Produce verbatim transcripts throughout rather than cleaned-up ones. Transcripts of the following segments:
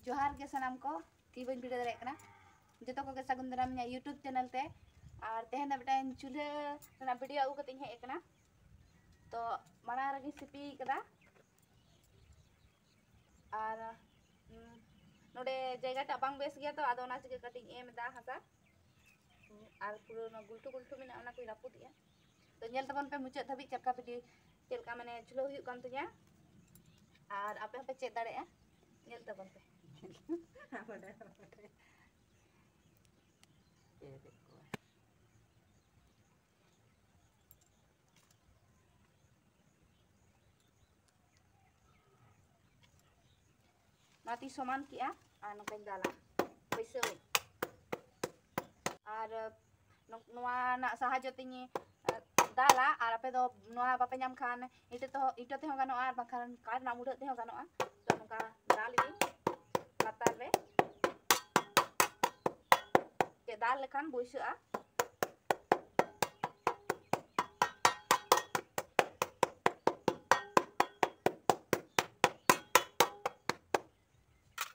ᱡᱚᱦᱟᱨ ᱜᱮ ᱥᱟᱱᱟᱢ ᱠᱚ, ᱛᱤ ᱵᱟᱹᱧ video ᱫᱟᱲᱮᱭᱟᱜ ᱠᱟᱱᱟ᱾ ᱡᱚᱛᱚ ᱠᱚᱜᱮ ᱥᱟᱹᱜᱩᱱ ᱫᱟᱨᱟᱢ ᱤᱧᱟᱹᱜ YouTube channel ᱛᱮ᱾ ᱟᱨ ᱛᱮᱦᱮᱧ ᱫᱚ ᱢᱤᱫᱴᱟᱝ ᱪᱩᱞᱦᱟᱹ ᱨᱮᱱᱟᱜ video ᱟᱹᱜᱩ ᱠᱟᱛᱮ ᱤᱧ ᱦᱮᱡ ᱟᱠᱟᱱᱟ᱾ ᱛᱚ ᱢᱟᱲᱟᱝ ᱨᱮᱜᱮᱧ ᱥᱤᱯᱤ ᱠᱟᱫᱟ᱾ ᱟᱨ, ᱩᱸ, ᱱᱚᱰᱮ ᱡᱟᱭᱜᱟᱴᱟᱜ ᱵᱟᱝ ᱵᱮᱥ ᱜᱮᱭᱟ ᱛᱚ, ᱟᱫᱚ ᱚᱱᱟ ᱪᱤᱠᱟᱹ ᱠᱟᱹᱴᱤᱡ ᱤᱧ ᱮᱢ ᱮᱫᱟ ᱦᱟᱥᱟ᱾ ᱟᱨ ᱯᱩᱨᱟᱹ ᱚᱱᱟ ᱜᱩᱞᱴᱷᱩ ᱜᱩᱞᱴᱷᱩ ᱢᱮᱱᱟᱜᱼᱟ, ᱚᱱᱟ ᱠᱚᱧ ᱨᱟᱹᱯᱩᱫ ᱮᱜᱼᱟ᱾ ᱛᱚ ᱧᱮᱞ ᱛᱟᱵᱚᱱ ᱯᱮ ᱢᱩᱪᱟᱹᱫ ᱫᱷᱟᱹᱵᱤᱡ ᱪᱮᱫ ᱞᱮᱠᱟ video, ᱪᱮᱫ ᱞᱮᱠᱟ ᱢᱟᱱᱮ ᱪᱩᱞᱦᱟᱹ ᱦᱩᱭᱩᱜ ᱠᱟᱱ ᱛᱤᱧᱟ᱾ ᱟᱨ ᱟᱯᱮ ᱦᱚᱸᱯᱮ ᱪᱮᱫ ᱫᱟᱲᱮᱭᱟᱜᱼᱟ, ᱧᱮᱞ ᱛᱟᱵᱚᱱ ᱯᱮ᱾ ᱵᱟᱰᱟᱭ ᱵᱟᱰᱟᱭ᱾ ᱪᱮᱫ ᱠᱚ᱾ ᱱᱚᱣᱟᱛᱤᱧ ᱥᱚᱢᱟᱱ ᱠᱮᱜᱼᱟ ᱟᱨ ᱱᱚᱝᱠᱟᱧ ᱫᱟᱞᱟ, ᱵᱟᱹᱭᱥᱟᱹᱣᱟᱹᱧ᱾ ᱟᱨ ᱱᱚ-, ᱱᱚᱣᱟ ᱨᱮᱱᱟᱜ ᱥᱟᱦᱟᱡᱽᱡᱚ ᱛᱤᱧ, ᱮ, ᱫᱟᱞᱟ᱾ ᱟᱨ ᱟᱯᱮ ᱫᱚ ᱱᱚᱣᱟ ᱵᱟᱯᱮ ᱧᱟᱢ ᱠᱷᱟᱱ ᱤᱴᱟᱹ ᱛᱮᱦᱚᱸ, ᱤᱴᱟᱹ ᱛᱮᱦᱚᱸ ᱜᱟᱱᱚᱜᱼᱟ, ᱟᱨ ᱵᱟᱝᱠᱷᱟᱱ ᱠᱟᱴ ᱨᱮᱱᱟᱜ ᱢᱩᱰᱷᱟᱹᱫ ᱛᱮᱦᱚᱸ ᱜᱟᱱᱚᱜᱼᱟ᱾ ᱛᱚ ᱱᱚᱝᱠᱟ ᱫᱟᱞ ᱤᱫᱟᱹᱧ ᱞᱟᱛᱟᱨ ᱨᱮ, ᱪᱮ ᱫᱟᱞ ᱞᱮᱠᱷᱟᱱ ᱵᱟᱹᱭᱥᱟᱹᱜᱼᱟ᱾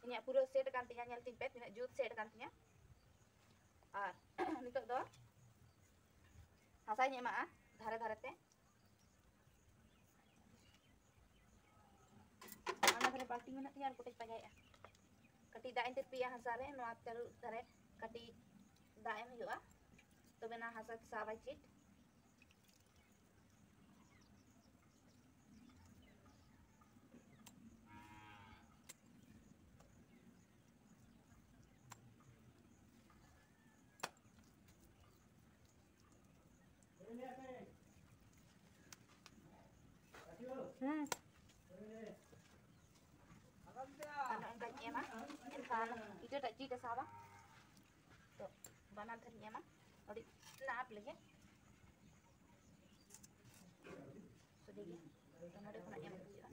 ᱤᱧᱟᱹᱜ ᱯᱩᱨᱟᱹ set ᱟᱠᱟᱱ ᱛᱤᱧᱟ, ᱧᱮᱞ ᱛᱤᱧ ᱯᱮ ᱛᱤᱱᱟᱹᱜ ᱡᱩᱛ set ᱟᱠᱟᱱ ᱛᱤᱧᱟ᱾ ᱟᱨ ᱱᱤᱛᱚᱜ ᱫᱚ ᱦᱟᱥᱟᱧ ᱮᱢᱟᱜᱼᱟ ᱫᱷᱟᱨᱮ ᱫᱷᱟᱨᱮ ᱛᱮ᱾ ᱚᱱᱟ ᱫᱷᱟᱨᱮ ᱵᱟᱹᱞᱴᱤ ᱢᱮᱱᱟᱜ ᱛᱤᱧᱟ ᱟᱨ ᱠᱚᱴᱮᱡ ᱯᱟᱸᱡᱟᱭᱮᱫᱼᱟ᱾ ᱠᱟᱹᱴᱤᱡ ᱫᱟᱜ ᱤᱧ ᱛᱤᱨᱯᱤᱭᱟ ᱦᱟᱥᱟ ᱨᱮ, ᱱᱚᱣᱟ ᱛᱟᱹᱨᱩᱵ ᱫᱷᱟᱨᱮ ᱠᱟᱹᱴᱤᱡ ᱫᱟᱜ ᱮᱢ ᱦᱩᱭᱩᱜᱼᱟ, ᱛᱚᱵᱮ ᱱᱟ ᱦᱟᱥᱟ ᱥᱟᱵᱟᱭ ᱪᱤᱴ᱾ ᱦᱩᱸ᱾ ᱟᱨ ᱱᱚᱝᱠᱟᱧ ᱮᱢᱟ, ᱮᱱᱠᱷᱟᱱ ᱤᱴᱟᱹᱴᱟᱜ ᱪᱤᱴ ᱮ ᱥᱟᱵᱟ᱾ ᱛᱚ, ᱵᱟᱱᱟᱨ ᱫᱷᱟᱨᱮᱧ ᱮᱢᱟ, ᱟᱹᱰᱤ ᱱᱟᱯ ᱞᱮᱜᱮ᱾ ᱥᱚᱡᱷᱮ ᱜᱮ᱾ ᱛᱚ, ᱱᱚᱰᱮ ᱠᱷᱚᱱᱟᱜ ᱮᱢ ᱦᱩᱭᱩᱜᱼᱟ᱾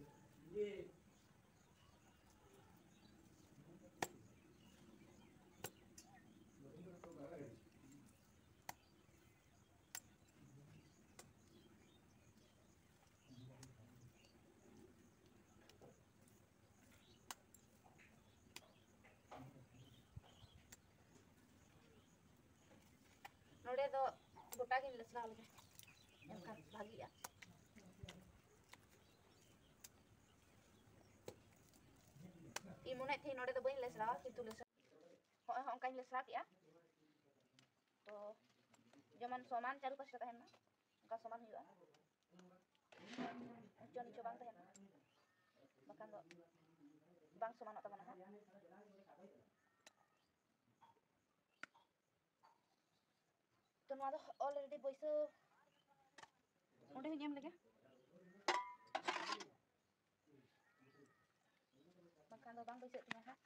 ᱫᱚ ᱜᱚᱴᱟ ᱜᱤᱧ ᱞᱮᱥᱨᱟᱣ ᱞᱮᱜᱮ, ᱮᱱᱠᱷᱟᱱ ᱵᱷᱟᱜᱤᱜᱼᱟ᱾ ᱤᱧ ᱢᱚᱱᱮᱭᱮᱫ ᱛᱟᱦᱮᱸᱫ ᱱᱚᱰᱮ ᱫᱚ ᱵᱟᱹᱧ ᱞᱮᱥᱨᱟᱣᱟ, ᱠᱤᱱᱛᱩ ᱞᱮᱥᱨᱟᱣ, ᱦᱚᱸᱜᱼᱚᱭ ᱦᱚᱸ ᱚᱱᱠᱟᱧ ᱞᱮᱥᱨᱟᱣ ᱠᱮᱜᱼᱟ᱾ ᱛᱚ ᱡᱮᱢᱚᱱ ᱥᱚᱢᱟᱱ ᱪᱟᱨᱩᱯᱟᱥᱮ ᱛᱟᱦᱮᱱ ᱢᱟ, ᱚᱱᱠᱟ ᱥᱚᱢᱟᱱ ᱦᱩᱭᱩᱜᱼᱟ᱾ ᱩᱪᱩ ᱱᱤᱪᱩ ᱵᱟᱝ ᱛᱟᱦᱮᱱᱟ, ᱵᱟᱠᱷᱟᱱ ᱫᱚ ᱵᱟᱝ ᱥᱚᱢᱟᱱᱚᱜ ᱛᱟᱵᱚᱱᱟ ᱦᱟᱸᱜ᱾ ᱛᱚ ᱱᱚᱣᱟ ᱫᱚ already ᱵᱟᱹᱭᱥᱟᱹᱣ, ᱚᱸᱰᱮ ᱦᱚᱸᱧ ᱮᱢ ᱞᱮᱜᱮ, ᱵᱟᱝᱠᱷᱟᱱ ᱫᱚ ᱵᱟᱝ ᱵᱟᱹᱭᱥᱟᱹᱜ ᱛᱤᱧᱟᱹ ᱦᱟᱸᱜ᱾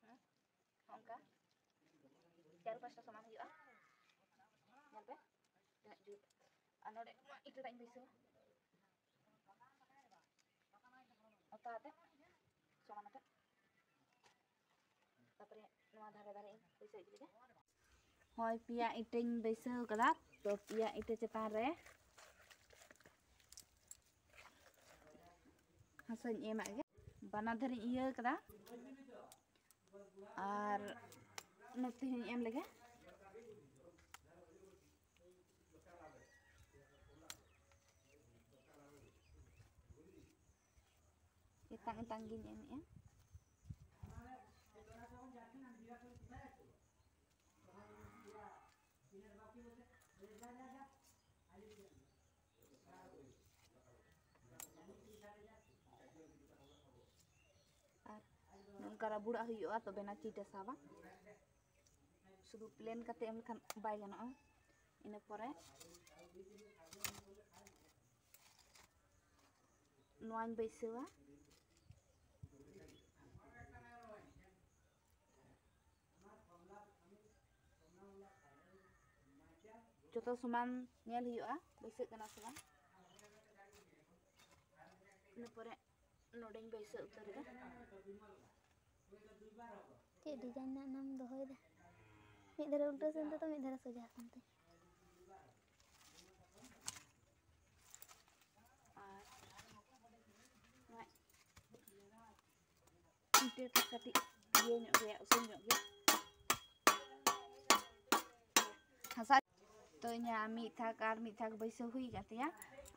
ᱦᱮᱸ, ᱚᱱᱠᱟ ᱪᱟᱨ ᱯᱟᱸᱪᱴᱟ ᱥᱚᱢᱟᱱ ᱦᱩᱭᱩᱜᱼᱟ᱾ ᱧᱮᱞ ᱯᱮ ᱛᱤᱱᱟᱹᱜ ᱡᱩᱛ᱾ ᱟᱨ ᱱᱚᱰᱮ ᱤᱴᱟᱹᱴᱟᱜ ᱤᱧ ᱵᱟᱹᱭᱥᱟᱹᱣᱟ, ᱚᱱᱠᱟ ᱟᱛᱮ ᱥᱚᱢᱟᱱ ᱟᱛᱮ᱾ ᱛᱟᱨᱯᱚᱨᱮ ᱱᱚᱣᱟ ᱫᱷᱟᱨᱮ ᱫᱷᱟᱨᱮ ᱤᱧ ᱵᱟᱹᱭᱥᱟᱹᱣ ᱤᱫᱤ ᱞᱮᱜᱮ᱾ ᱦᱳᱭ, ᱯᱮᱭᱟ ᱤᱴᱟᱹᱧ ᱵᱟᱹᱭᱥᱟᱹᱣ ᱠᱟᱫᱟ᱾ ᱛᱚ ᱯᱮᱭᱟ ᱤᱴᱟᱹ ᱪᱮᱛᱟᱱ ᱨᱮ ᱦᱟᱥᱟᱧ ᱮᱢᱟᱜ ᱜᱮ᱾ ᱵᱟᱱᱟᱨ ᱫᱷᱟᱨᱮᱧ ᱤᱭᱟᱹ ᱠᱟᱫᱟ ᱟᱨ ᱱᱚᱛᱮ ᱦᱚᱸᱧ ᱮᱢ ᱞᱮᱜᱮ᱾ ᱮᱛᱟᱝ ᱮᱛᱟᱝ ᱜᱤᱧ ᱮᱢᱮᱜᱼᱟ᱾ ᱟᱨ ᱱᱚᱝᱠᱟ ᱨᱟᱹᱵᱩᱲᱟᱜ ᱦᱩᱭᱩᱜᱼᱟ, ᱛᱚᱵᱮᱱᱟ ᱪᱤᱴ ᱮ ᱥᱟᱵᱟ᱾ ᱥᱩᱫᱷᱩ ᱯᱞᱮᱱ ᱠᱟᱛᱮ ᱮᱢ ᱞᱮᱠᱷᱟᱱ ᱵᱟᱭ ᱜᱟᱱᱚᱜᱼᱟ᱾ ᱤᱱᱟᱹ ᱯᱚᱨᱮ ᱱᱚᱣᱟᱧ ᱵᱟᱹᱭᱥᱟᱹᱣᱟ᱾ ᱡᱚᱛᱚ ᱥᱚᱢᱟᱱ ᱧᱮᱞ ᱦᱩᱭᱩᱜᱼᱟ, ᱵᱟᱹᱭᱥᱟᱹᱜ ᱠᱟᱱᱟ ᱥᱮ ᱵᱟᱝ᱾ ᱤᱱᱟᱹ ᱯᱚᱨᱮ ᱱᱚᱰᱮᱧ ᱵᱟᱹᱭᱥᱟᱹᱣ ᱩᱛᱟᱹᱨ ᱮᱫᱟ᱾ ᱪᱮᱫ ᱰᱤᱡᱟᱭᱤᱱ ᱨᱮᱱᱟᱜ ᱮᱢ ᱫᱚᱦᱚᱭᱮᱫᱟ? ᱢᱤᱫ ᱫᱷᱟᱨᱮ ᱩᱞᱴᱟᱹ ᱥᱮᱱ ᱛᱮ ᱛᱚ, ᱢᱤᱫ ᱫᱷᱟᱨᱮ ᱥᱚᱡᱷᱟ ᱥᱮᱱ ᱛᱮ᱾ ᱠᱟᱹᱴᱤᱡ ᱤᱭᱟᱹ ᱧᱚᱜ ᱜᱮᱭᱟ, ᱩᱥᱩᱞ ᱧᱚᱜ ᱜᱮᱭᱟ᱾ ᱦᱟᱥᱟ ᱛᱚ ᱤᱧᱟᱹᱜ ᱢᱤᱫ ᱛᱷᱟᱠ ᱟᱨ ᱢᱤᱫ ᱛᱷᱟᱠ ᱵᱟᱹᱭᱥᱟᱹᱣ ᱦᱩᱭ ᱟᱠᱟᱱ ᱛᱤᱧᱟᱹ,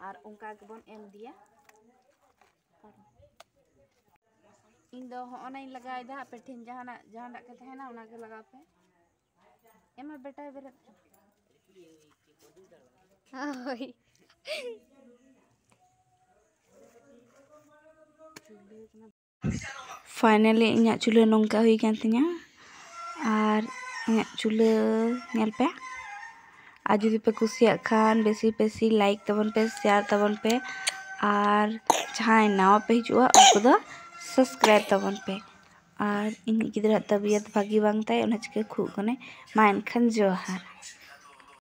ᱟᱨ ᱚᱱᱠᱟ ᱜᱮᱵᱚᱱ ᱮᱢ ᱤᱫᱤᱭᱟ᱾ ᱤᱧ ᱫᱚ ᱦᱚᱸᱜᱼᱚ ᱱᱟᱧ ᱞᱟᱜᱟᱣᱮᱫᱟ, ᱟᱯᱮ ᱴᱷᱮᱱ ᱡᱟᱦᱟᱱᱟᱜ, ᱡᱟᱦᱟᱱᱟᱜ ᱜᱮ ᱛᱟᱦᱮᱱᱟ, ᱚᱱᱟ ᱜᱮ ᱞᱟᱜᱟᱣ ᱯᱮ᱾ ᱮᱢᱟ ᱵᱮᱴᱟᱭ ᱵᱮᱨᱮᱫ᱾ ᱦᱳᱭ᱾ Finally ᱤᱧᱟᱹᱜ ᱪᱩᱞᱦᱟᱹ ᱱᱚᱝᱠᱟ ᱦᱩᱭ ᱠᱟᱱ ᱛᱤᱧᱟᱹ᱾ ᱟᱨ ᱤᱧᱟᱹᱜ ᱪᱩᱞᱦᱟᱹ ᱧᱮᱞ ᱯᱮ᱾ ᱟᱨ ᱡᱩᱫᱤ ᱯᱮ ᱠᱩᱥᱤᱭᱟᱜ ᱠᱷᱟᱱ ᱵᱮᱥᱤ ᱵᱮᱥᱤ like ᱛᱟᱵᱚᱱ ᱯᱮ, share ᱛᱟᱵᱚᱱ ᱯᱮ, ᱟᱨ ᱡᱟᱦᱟᱸᱭ ᱱᱟᱣᱟ ᱯᱮ ᱦᱤᱡᱩᱜᱼᱟ ᱩᱱᱠᱩ ᱫᱚ subscribe ᱛᱟᱵᱚᱱ ᱯᱮ᱾ ᱟᱨ ᱤᱧᱤᱡ ᱜᱤᱫᱽᱨᱟᱹᱣᱟᱜ ᱛᱟᱵᱤᱭᱟᱛ ᱵᱷᱟᱹᱜᱤ ᱵᱟᱝ ᱛᱟᱭ, ᱚᱱᱟ ᱪᱤᱠᱟᱹ ᱠᱷᱩᱜ ᱠᱟᱱᱟᱭ᱾ ᱢᱟ ᱮᱱᱠᱷᱟᱱ ᱡᱚᱦᱟᱨ᱾